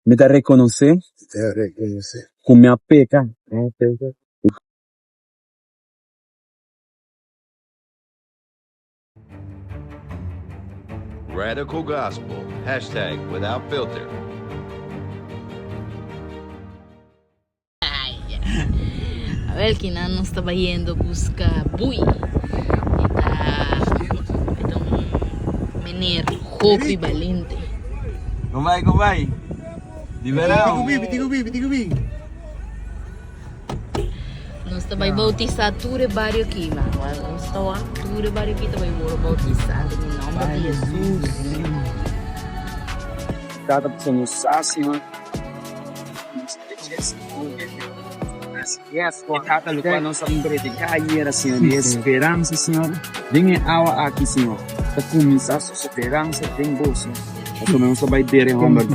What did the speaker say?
Mi ta rekonosé ku mi a peka. Radical Gospel, hashtag without filter. Awel kinan nos ta bayendo buska bui. E ta e ta un meneer hopi balente. Kon bai, kon bai? Liberao. Nos ta bai bautisa tur e bario aki, man. Wak nos ta wak tur e bario aki ta bai wòrdu bautisá den e nòmber di Hesus. Tata pasobra nos sa, Señor. Tata, lokual nos a prediká ayera, Señor, di e speransa, Señor, den e awa aki, Señor, ta kuminsá su speransa den Bo, Señor. Pasobra nos ta bai bere hòmber.